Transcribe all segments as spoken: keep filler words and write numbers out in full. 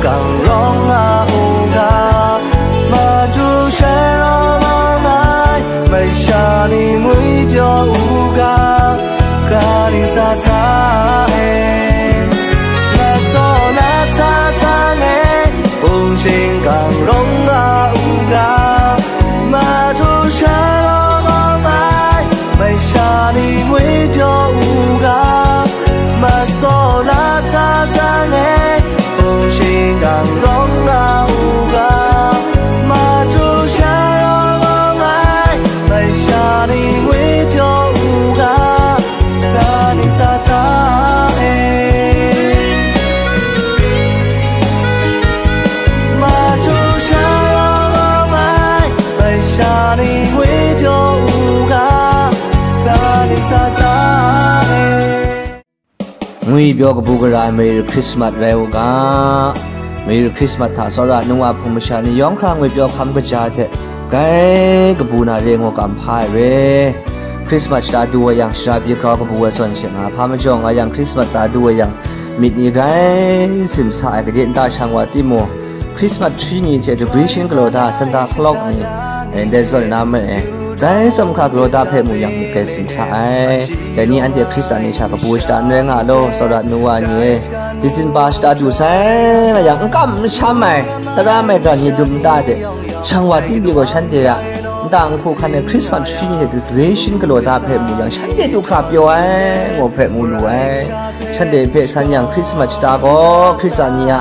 Kang rawng nga u ga, madu sha rawng nga ai, masha ni ngwi pyaw u ga, ga ni tsa tsa e, na saw na tsa tsa e, hpung shingkang rawng nga u ga, madu sha rawng nga ai, masha ni ngwi pyaw u ga, masaw la tsa tsa e, hpung shingkang rawng nga u ga, madu sha rawng nga ai, masha ni ngwi pyaw u ga, ga ni tsa tsa e. Madu sha rawng nga ai, masha ni ngwi pyaw u ga, ga ni tsa tsa e. Ngwi pyaw kabu gara ai Merry Christmas rai u ga. Merry Christmas hta tsawra nu wa hpung masha ni yawng hkra ngwi pyaw hkam kaja hte grai kabu na re ngu kam hpa ai re. Christmas shata du wa yang, shara byi grau kabu ai zawn she nga, hpa majaw nga yang, Christmas shata du wa yang, myit ni grai simsa ai, gade nta shang wa timung, Christmas tree ni hte decoration galaw da, Santa Claus ni, eh, ndai zawn na ma e, grai tsawm hkra galaw da hpe mu yang, myit grai simsa ai. Dai ni anhte Hkristan ni sha kabu shata n rai nga law, tsawra nu wa ni e, Dizinba shata du sai nga yang, n kam n sham ai, tara maigan ni dum nta de, shang wa ting pyi gaw, shanhte a nta nhku hkan ai Christmas tree ni hte decoration galaw da hpe mu yang, shanhte du hkra pyaw ai, ngu hpe mu lu ai. Shanhte hpe san yang, Christmas shata gaw Hkristan ni a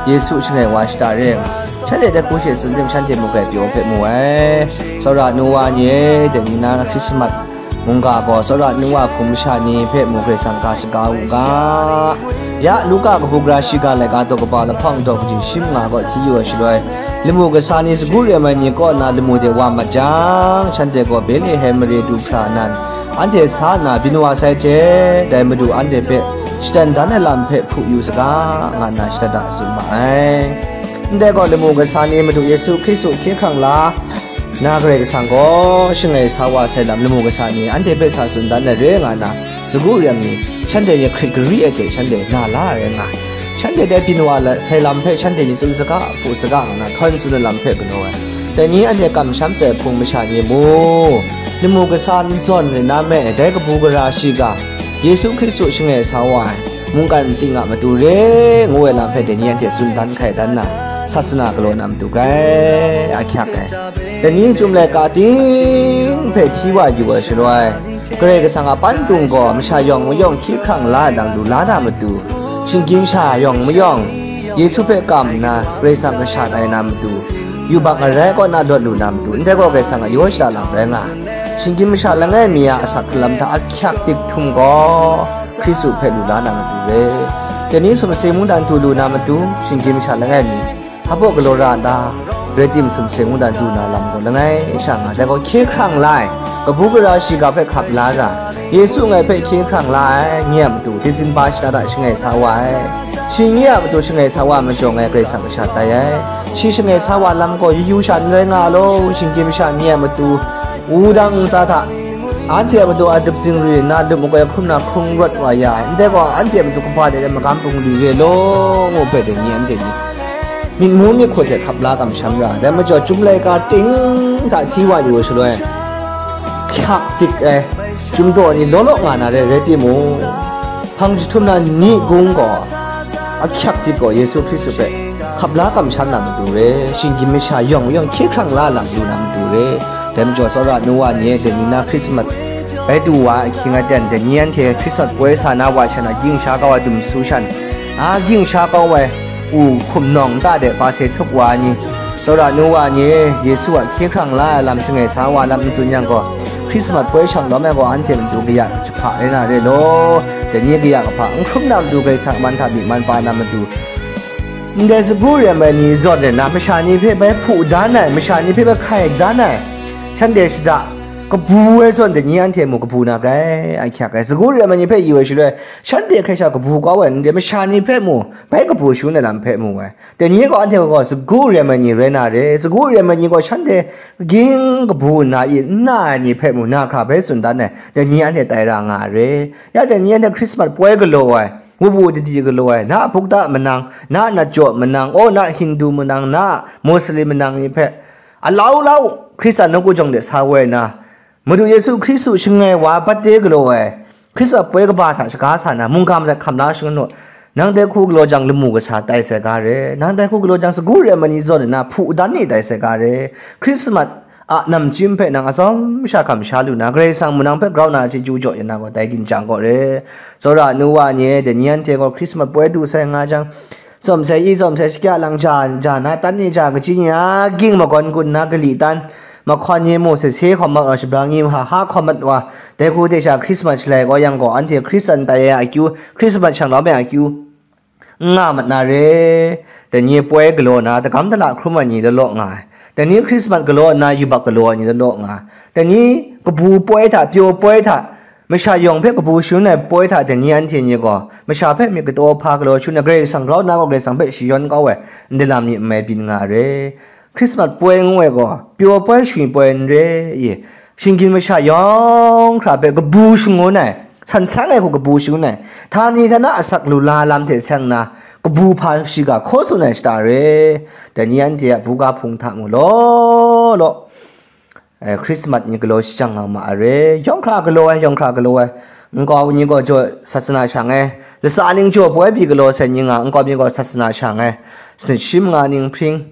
Yesu shangai wa shata re nga, shanhte dai hku she tsun tim, shanhte mung grai pyaw hpe mu ai. Tsawra nu wa ni e, dai ni na Christmas mungga gaw tsawra nu wa hpung masha ni hpe mung Karai Kasang ga shaga u ga. Ya, Luka kabu gara shiga laika daw kaba lahpawng daw kaji shi manga gaw hti yu ai shaloi, lamu kasa ni sagu rem ai ni kaw na lamu de wa mat jang, shanhte gaw Betlehem mare du hkra nan, anhte sa nna byin wa sai hte, dai Madu anhte hpe shadan dan ai lam hpe hpu yu saga, nga nna shada da tsun ma ai. Ndai gaw, lamu kasa ni Madu Yesu Hkristu hkye hkrang la na Karai Kasang gaw shangai sa wa sai lam lamu kasa ni anhte hpe sa tsun dan ai re nga nna, sagu rem ni, shanhte ni hkrit gari ai hte shanhte na la ai rai nga ai. Shanhte dai byin wa la sai lam hpe shanhte ni tsun saga, hpu saga nga na htawn tsun ai lam hpe galaw ai. Dai ni anhte kamsham tsai hpung masha ni mu, lamu kasa n zawn rai na me, dai kabu gara shiga, Yesu Hkristu shangai sa wa ai, mungkan ting a matu re, ngu ai lam hpe dai ni anhte tsun dan hkai dan na, sasana galaw na matu grai ahkyak ai. Dai ni chyum laika ting hpe hti wa yu ai shaloi, Karai Kasang a pantung gaw masha yawng mayawng hkye hkrang la ai lam lu la na matu, shinggyim sha yawng mayawng Yesu hpe kam nna Karai Kasang kasha tai na matu, yubak ngarai kaw na lawt lu na matu, ndai gaw Karai Kasang a yaw shada lam rai nga ai. Shinggyim masha langai mi a asak hkalam hta ahkyak dik htum gaw Hkristu hpe lu la na matu re. Dai ni sumsing mungdan du lu na matu, shinggyim masha langai mi, hpa baw galaw ra nta, rai tim sumsing mungdan du na lam gaw langai sha nga, dai gaw hkye hkrang la ai, kabu gara shiga hpe hkap la ra, Yesu ngai hpe hkye hkrang la ai, nye a matu, Dizinba shata da shangai sa wa ai. Shi nye a matu shangai sa wa majaw ngai Karai Kasang kasha tai ai. Shi shangai sa wa lam gaw yu yu sha n rai nga law, shinggyim masha nye a matu, wudang ntsa hta, anhte a matu a dupzing ri nna lup makoi hkrum na hkrung rawt wa ya ai, ndai gaw anhte a matu kaba de ai magam bungli re law, ngu hpe dai ni anhte ni myit mu myit hku hte hkap la kamsham ra ai. Dai majaw, chyum laika ting hta hti wa yu ai shaloi, hkyak dik ai, chyum daw ni law law nga na re, rai timung, hpang jahtum na ni gung gaw, ahkyak dik gaw Yesu Hkristu hpe hkap la kamsham na matu re, shinggyim masha yawng mayawng hkye hkrang la lam lu na matu re. Dai majaw, tsawra nu wa ni e, dai ni na Hkrismat bai du wa ahkying aten, dai ni anhte Hkrismat poi sa na wa shan a, ging sha kau ai dum su shan, a, ging sha kau ai u hkum nawng nta de pa se htup wa ai ni, tsawra nu wa ni e, Yesu a hkye hkrang la ai lam shangai sa wa lam n tsun yang gaw, Hkrismat poi shang lawm ai gaw anhte matu kaya jahpa rai na re law, dai ni kaya kahpa n hkrum na matu Karai Kasang a man hta myi man pa na matu, ndai sagu rem ai ni zawn rai nna, masha ni hpe bai hpu dan ai, masha ni hpe bai hkai dan ai, shanhte shada kabu ai zawn dai ni anhte mu kabu na grai, ahkyak ai. Sagu rem ai ni hpe yu ai shaloi, shanhte hkrai sha kabu kau ai, ndai masha ni hpe mu bai kabu shangun ai lam hpe mu ai. Dai ni gaw anhte gaw sagu rem ai ni rai na re, sagu rem ai ni gaw shanhte ging kabu nna i n na ai ni hpe mu na hkra bai tsun dan ai, dai ni anhte tai ra nga ai re. Ya dai ni anhte Hkrismat poi galaw ai, wubu didi galaw ai, na bukta manang, na natjaw manang, o na Hindu manang, na Muslim manang ni hpe alau lau Hkristan nawku jawng de sa woi na, Madu Yesu Hkristu shangai wa batte galaw ai, Hkristan poi kaba hta shaga sa na, mungga madat hkam la shangun naw, nang dai hku galaw jang lamu kasa tai sai ga re, nang dai hku galaw jang sagu re ai mani zawn na, hpu dan ni tai sai ga re, Hkrismat a namchyim hpe nang atsawm sha hkam sha lu na, Karai Kasang mung nang hpe grau na chyeju jaw ya na gaw, dai ginjang gaw re. Tsawra nu wa ni e, dai ni anhte gaw Hkrismat poi du sai nga jang, tsawm sai i, tsawm sai shakya lang ja, ja na, tan ni ja, kaji ni a ging magawn gun na, kali tan, mahkawn ni mu sese hkawm mat wa, shabrang ni hpa ha hkawm mat wa, dai hku hte sha Hkrismat shalai gaw yang gaw, anhte Hkristan tai ai akyu, Hkrismat shang lawm ai akyu, n nga mat na re. Dai ni poi galaw na, dagam dala hkrum ai ni dalaw nga ai. Dai ni Hkrismat galaw nna, yubak galaw ai ni dalaw nga ai. Dai ni kabu poi hta, pyaw poi hta, masha yawng hpe kabu shangun ai poi hta, dai ni anhte ni gaw, masha hpe myit kataw hpa galaw shangun ai, Karai Kasang grau nna gaw, Karai Kasang hpe shayawn kau ai, ndai lam ni n mai byin nga ai re. Hkrismat poi ngu ai gaw, pyaw poi, shingwi poi n re i, shinggyim masha yawng hkra hpe kabu shangun ai, san seng ai hku kabu shangun ai, htani htana asak lu la lam hte seng nna, kabu hpa shiga hkaw tsun ai shata re. Dai ni anhte a buga hpung hta mu law law, eh, Hkrismat ni galaw shajang nga ma ai re. Yawng hkra galaw ai, yawng hkra galaw ai. Nkau ni gaw jaw sasana shang ai, latsa ning jaw poi pyi galaw sai ni nga, nkau ni gaw sasana shang ai, sanit shi manga ning hpring,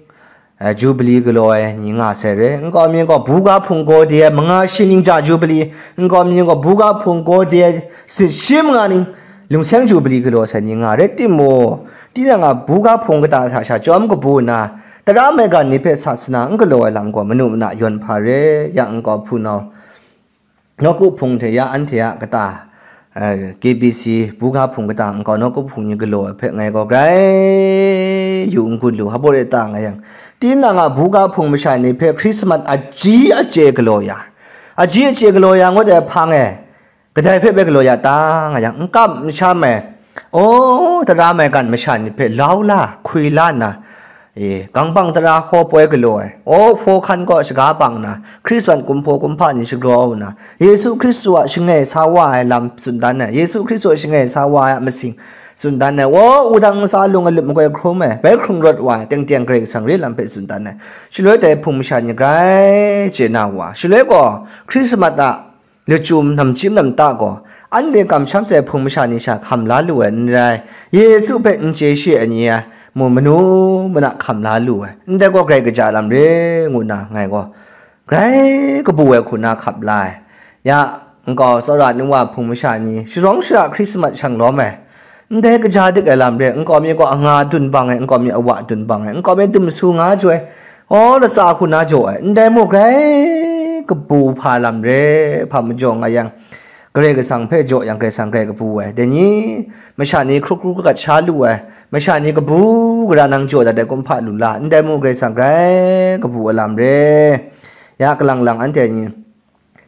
eh, Jubili galaw ai ni nga sai re. Nkau mi gaw buga hpung gaw de ai, manga shi ning ja Jubili, nkau mi gaw buga hpung gaw de ai, sanit shi manga ning lungseng Jubili galaw sai ni nga rai timung, tinang a buga hpung kata hta sha chyawm kabu nna, tara maigan ni hpe sasana n galaw ai lam gaw manu mana yawn hpa re. Ya nkau hpunau, nawku hpung hte ya anhte a kata, eh, K B C buga hpung kata nkau nawku hpung ni galaw ai hpe ngai gaw grai yu n gun lu, hpa baw re ta nga yang, tinang a buga hpung masha ni hpe Hkrismat aji aje galaw ya, aji aje galaw ya ngut ai hpang e, kadai hpe bai galaw ya ta nga yang, n kam n sham ai, o, tara maigan masha ni hpe lau la, hkwi la nna, e, gangbang tara hkaw poi galaw ai, o, hpaw hkan kaw shaga bang nna, Hkristan kumhpaw kumhpa ni shagraw nna, Yesu Hkristu a shangai sa wa ai lam tsun dan ai, Yesu Hkristu a shangai sa wa ai a masing tsun dan ai, o, wudang ntsa lung alup makoi hkrum ai, bai hkrung rawt wa ai, teng teng Karai Kasang re lam hpe tsun dan ai. Shaloi dai hpung masha ni grai chye na wa, shaloi gaw Hkrismat a lachyum namchyim namta gaw, anhte kamsham sai hpung masha ni sha hkam la lu ai n rai, Yesu hpe n chye shi ai ni a mu manu mana hkam la lu ai, ndai gaw grai kaja lam re ngu nna ngai gaw grai kabu ai hku na hkap la ai. Ya, nkau tsawra nu wa hpung masha ni sharawng shara Hkrismat shang lawm ai, ndai kaja dik ai lam re, nkau mi gaw anga dun bang ai, nkau mi awa dun bang ai, nkau mi dum su nga joi, aw, latsa hku na jaw ai, ndai mu grai kabu hpa lam re, hpa majaw nga yang, Karai Kasang hpe jaw yang, Karai Kasang grai kabu ai. Dai ni, masha ni hkru hkru kagat sha lu ai, masha ni kabu gara nang jaw dat ai kumhpa lu la, ndai mu Karai Kasang grai kabu ai lam re. Ya, kalang lang anhte ni,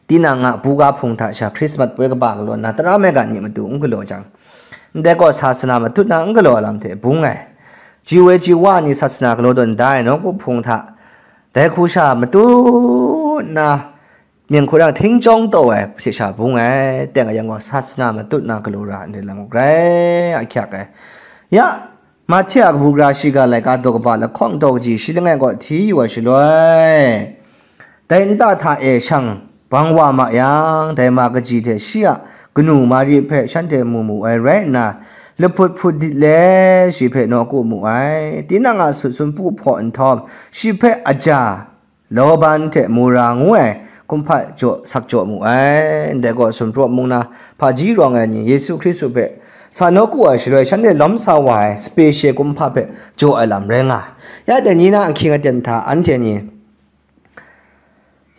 tinang a buga hpung hta sha Hkrismat poi kaba galaw nna, tara maigan ni matu n galaw jang, ndai gaw sasana matut na n galaw ai lam hte bung ai. Ji woi ji wa ni sasana galaw tawn da ai nawku hpung hta, dai hku sha matut nna, mying hku rang hting chyawng taw ai hte sha bung ai, teng a yang gaw sasana matut na galaw ra ndai lam gaw grai ahkyak ai. Ya, Mahte a kabu gara shiga laika daw kaba lahkawng daw kaji shi langai kaw hti yu ai shaloi, dai nta hta e shang bang wa ma yang, dai ma kaji hte shi a kanu Mari hpe shanhte mu mu ai rai nna, lahput hput dit let shi hpe nawku mu ai. Tinang a sut sumpu hpaw nhtawm, shi hpe aja Laban hte Mura ngu ai kumhpa jaw sak jaw mu ai. Ndai gaw sumpraw mung na hpaji rawng ai ni Yesu Hkristu hpe sa nawku ai shaloi, shanhte lawm sa wa ai sape she kumhpa hpe jaw ai lam rai nga ai. Ya dai ni na ahkying aten hta anhte ni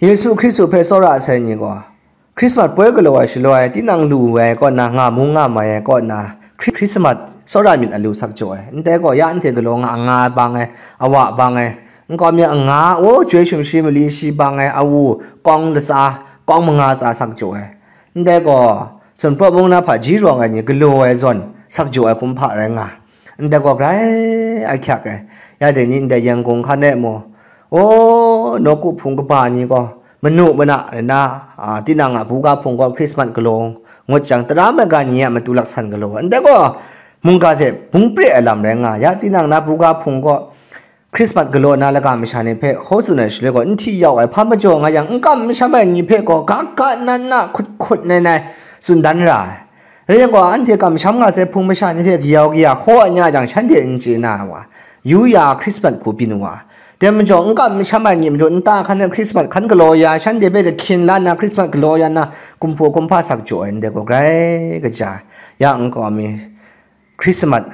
Yesu Hkristu hpe tsawra sai ni gaw, Hkrismat poi galaw ai shaloi, tinang lu ai kaw na, nga mu nga mai ai kaw na, Hkri-, Hkrismat tsawra myit a lu sak jaw ai. Ndai gaw, ya anhte galaw nga, anga bang ai, awa bang ai, nkau mi anga, o, chyoi sumshi mali shi bang ai, awu, kawng latsa, kawng manga tsa sak jaw ai. Ndai gaw, sumpraw mung na hpaji rawng ai ni galaw ai zawn sak jaw ai kumhpa rai nga. Ndai gaw grai ahkyak ai. Ya dai ni ndai Yangon hkan e mu, o, nawku hpung kaba ni gaw, manu mana na, a, tinang a buga hpung gaw Hkrismat galaw ngut jang, tara maigan ni a matu laksan galaw ai. Ndai gaw, mungga hte bung pre ai lam rai nga ya, tinang na buga hpung gaw Hkrismat galaw na laga masha ni hpe hkaw tsun ai shaloi gaw, n hti yau ai, hpa majaw nga yang, n kam n sham ai ni hpe gaw ga ga na na hkut hkut nai nai tsun dan ra ai. Rai yang gaw, anhte kamsham nga sai hpung masha ni hte kayau kaya hkaw ai nya jang, shanhte n chye na ai wa, yu ya Hkrismat hku byin wa, dai majaw, n kam n sham ai ni matu nta hkan na Hkrismat hkan galaw ya, shanhte hpe kahkyin la nna, Hkrismat galaw ya nna, kumhpaw kumhpa sak jaw ai ndai gaw grai kaja ya, nkau mi Hkrismat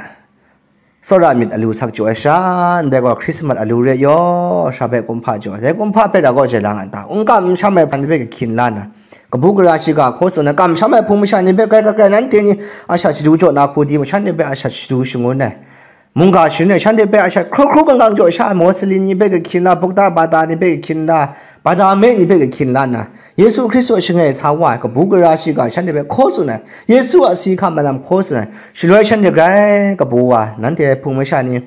tsawra myit alu sak jaw ai sha, ndai gaw Hkrismat alu re yaw, sha hpe kumhpa jaw ai, dai kumhpa hpe ra gaw jai lang a ta? N kam n sham ai hpan hpe kahkyin la nna, kabu gara shiga hkaw tsun ai, kamsham ai hpung masha ni hpe, kai, kai, kai, nanhte ni a shat shadu jaw na hku di, shanhte hpe a shat shadu shangun ai, mungga sharin ai, shanhte hpe a shat hkru hkru kangkang jaw sha, Mawsali ni hpe kahkyin la, bukta bata ni hpe kahkyin la, bata me ni hpe kahkyin la nna, Yesu Hkristu a shangai sa wa ai kabu gara shiga shanhte hpe hkaw tsun ai, Yesu a si hkam ai lam hkaw tsun ai, shaloi shanhte grai kabu wa, nanhte hpung masha ni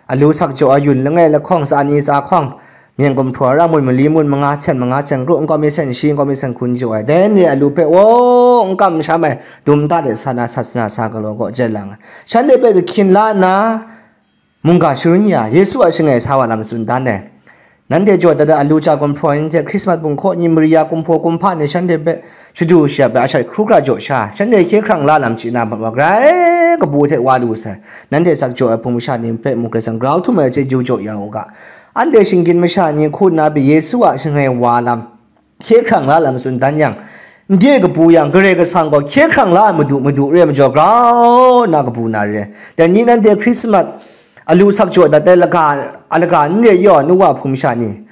alu sak jaw ai yun langai lahkawng, tsa ni tsa hkawng, myen gumhpraw, ra mun mali mun manga, sen manga, sen kru, nkau mi sen shi, nkau mi sen hkun jaw ai, dai ni alu hpe, o, n kam n sham ai dum nta de sa na, sat sana sa galaw gaw jet lang ai, shanhte hpe kahkyin la nna, mungga sharin ya, Yesu a shangai sa wa lam tsun dan ai. Nanhte jaw dat ai alu ja gumhpraw ni hte Hkrismat bunghkaw ni, Maria kumhpaw kumhpa ni shanhte hpe shadu shayap ai, a shat hkru hkra jaw sha, shanhte hkye hkrang la lam chye na mat wa, grai kabu hte wa lu sai. Nanhte sak jaw ai hpung masha ni hpe mung Karai Kasang grau htum ai chyeju jaw ya u ga. Anhte shinggyim masha ni hku nna pyi Yesu a shangai wa lam hkye hkrang la lam tsun dan yang, n de kabu yang, Karai Kasang gaw hkye hkrang la ai madu madu re ai majaw, grau nna kabu na re ai. Dai ni nanhte Hkrismat alu sak jaw dat ai laga, a laga n re yaw, nu wa hpung masha ni,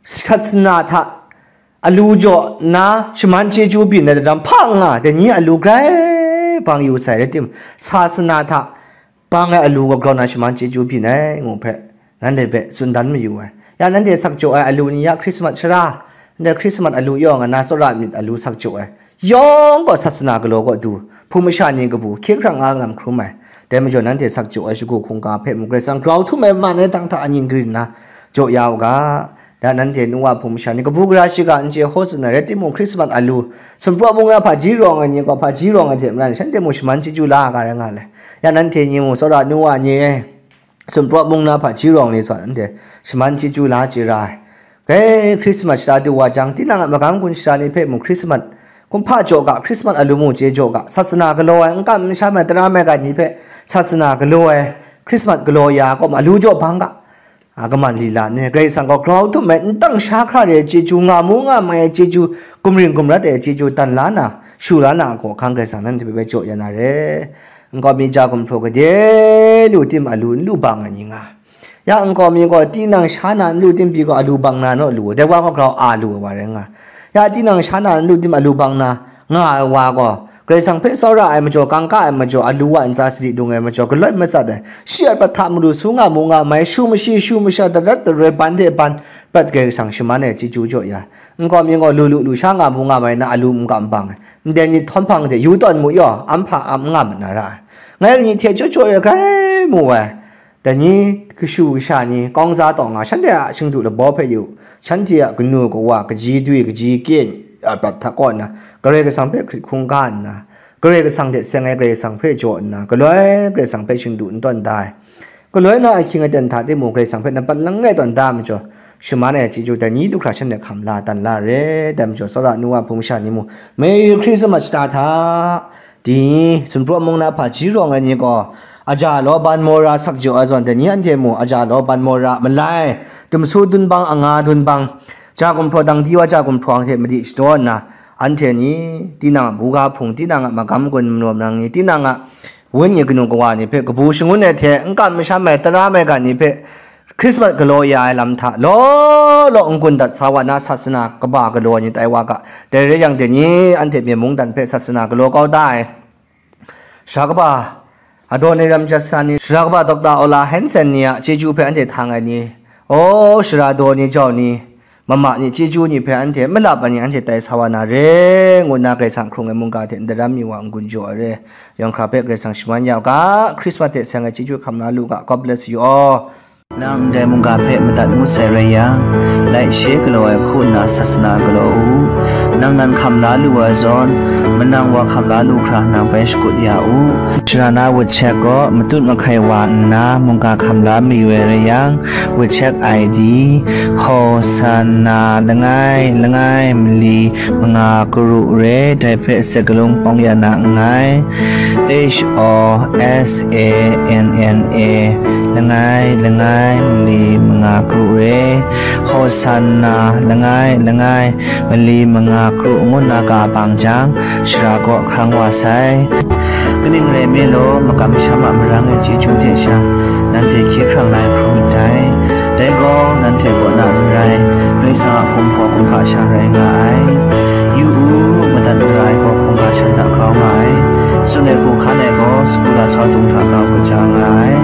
sat sana hta alu jaw nna shaman chyeju byin ai daram hpa n nga, dai ni alu grai bang yu sai rai tim, sat sana hta bang ai alu gaw grau na shaman chyeju byin ai ngu hpe, nanhte hpe tsun dan mayu ai. Ya nanhte sak jaw ai alu ni ya Hkrismat shara, ndai Hkrismat alu yaw nga na, tsawra myit alu sak jaw ai yawng gaw sat sana galaw kaw du, hpung masha ni kabu hkye hkrang nga lam hkrum ai. Dai majaw nanhte sak jaw ai shagu hkungga hpe mung Karai Kasang grau htum ai man ai dang hta anyin karin nna jaw ya u ga. Da nanhte nu wa hpung masha ni kabu gara shiga n chye hkaw tsun ai rai timung, Hkrismat alu, sumpraw mung na hpaji rawng ai ni gaw hpaji rawng ai hte maren shanhte mung shaman chyeju la ai ga rai nga le. Ya nanhte ni mung tsawra nu wa ni, sumpraw mung na hpaji rawng ni zawn anhte shaman chyeju la chye ra ai. Dai Hkrismat shara du wa jang, tinang a magam gun shara ni hpe mung Hkrismat kumhpa jaw ga, Hkrismat alu mu chye jaw ga, sat sana galaw ai, n kam n sham ai, tara mai ga ni hpe sat sana galaw ai, Hkrismat galaw ya ai kaw ma, alu jaw bang ga, a, kaman lila ni, Karai Kasang gaw grau htum ai, n tang sha hkra re ai chyeju, nga mu nga mai ai chyeju, gumring gumrat ai chyeju, dan la na, shu la na a hkawhkang Karai Kasang nanhte hpe bai jaw ya na re. Nkau mi ja gumhpraw gade lu tim alu n lu bang ai ni nga. Ya nkau mi gaw tinang sha na n lu tim pyi gaw alu bang na naw lu, dai wa gaw grau a lu ai wa rai nga. Ya tinang sha na n lu tim alu bang na nga ai wa gaw, Karai Kasang hpe tsawra ai majaw, kangka ai majaw, alu wa ntsa sadi dung ai majaw, galoi matsat ai, shi a prat hta madu su nga mu nga mai, shu mashi, shu masha, darat daroi, ban de ban, prat Karai Kasang shaman ai chyeju jaw ya. Nkau mi gaw lu lu lu sha nga mu nga mai na alu n kam bang ai, ndai ni htawm hpang de yu tawn mu yaw, am hpa am nga mat na ra ai. Ngai ni hte jaw jaw ai grai mu ai. Dai ni kashu kasha ni, kawng za taw nga, shanhte a shingdu labaw hpe yu, shanhte a kanu kawa, kaji dwi, kaji kyen, a prat hta kaw nna, Karai Kasang hpe hkrit hkungga nna, Karai Kasang hte seng ai Karai Kasang hpe jaw nna, galoi Karai Kasang hpe shingdu n tawn da ai. Galoi na ahkying aten hta timung, Karai Kasang hpe nampat langai tawn da ai majaw, shaman ai chyeju dai ni du hkra shanhte hkam la, dan la re, dai majaw, tsawra nu wa hpung masha ni mung, Merry Christmas shata hta, Dai ni, sumpraw mung na hpaji rawng ai ni gaw, aja law ban mora sak jaw ai zawn, dai ni anhte mung aja law ban mora malai, dumsu dunbang, anga dunbang, ja gumhpraw dang di wa ja gumhpraw hte madi shadaw nna, anhte ni, tinang a buga hpung, tinang a magam gun malawm nang ni, tinang a wenyi kanu kawa ni hpe kabu shangun ai hte n kam masham ai tara maigan ni hpe Hkrismat galaw ya ai lam hta law law n-gun dat sa wa na, sasana kaba galaw ai ni tai wa ga, dai rai yang, dai ni anhte myen mungdan hpe sasana galaw kau da ai. Sara kaba Adoniram Judson ni, sara kaba Dokta Ola Hansen ni a chyeju hpe anhte htang ai ni, o, sara daw ni jau ni, mama ni chyeju ni hpe anhte malap ai ni anhte tai sa wa na re, ngu nna Karai Kasang hkrung ai mungga hte n daram mi wa n-gun jaw ai re. Yawng hkra hpe Karai Kasang shaman ya u ga, Hkrismat hte seng ai chyeju hkam la lu ga. God bless you all. Nang ndai mungga hpe madat ngut sai rai yang, laishe galaw ai hku nna sasana galaw u. Nang nan hkam la lu ai zawn, manang wa hkam la lu hkra nang bai shakut ya u. Shara na wut chek gaw matut mahkai wa nna mungga hkam la mayu ai rai yang, wut chek I D, Hosanna langai langai mali manga karu re, dai hpe sakalung pawng ya na nngai. H O S A N N A, langai langai mali manga karu re. Hosanna langai langai mali manga karu ngu na ga bang jang, shara kaw hkrang wa sai. Kaning rai nme law, makam masham a marang ai chyeju hte sha, nanhte hkye hkrang la ai hkrum ndai. Dai gaw, nanhte kaw na n rai, Karai Kasang a hkum gaw kumhpa sha rai nga ai. Yu u, madat mara ai gaw hkungga shan hta grau nga ai. Tsun ai hku hkan ai gaw, sagu lasau dung hta grau kaja nga ai.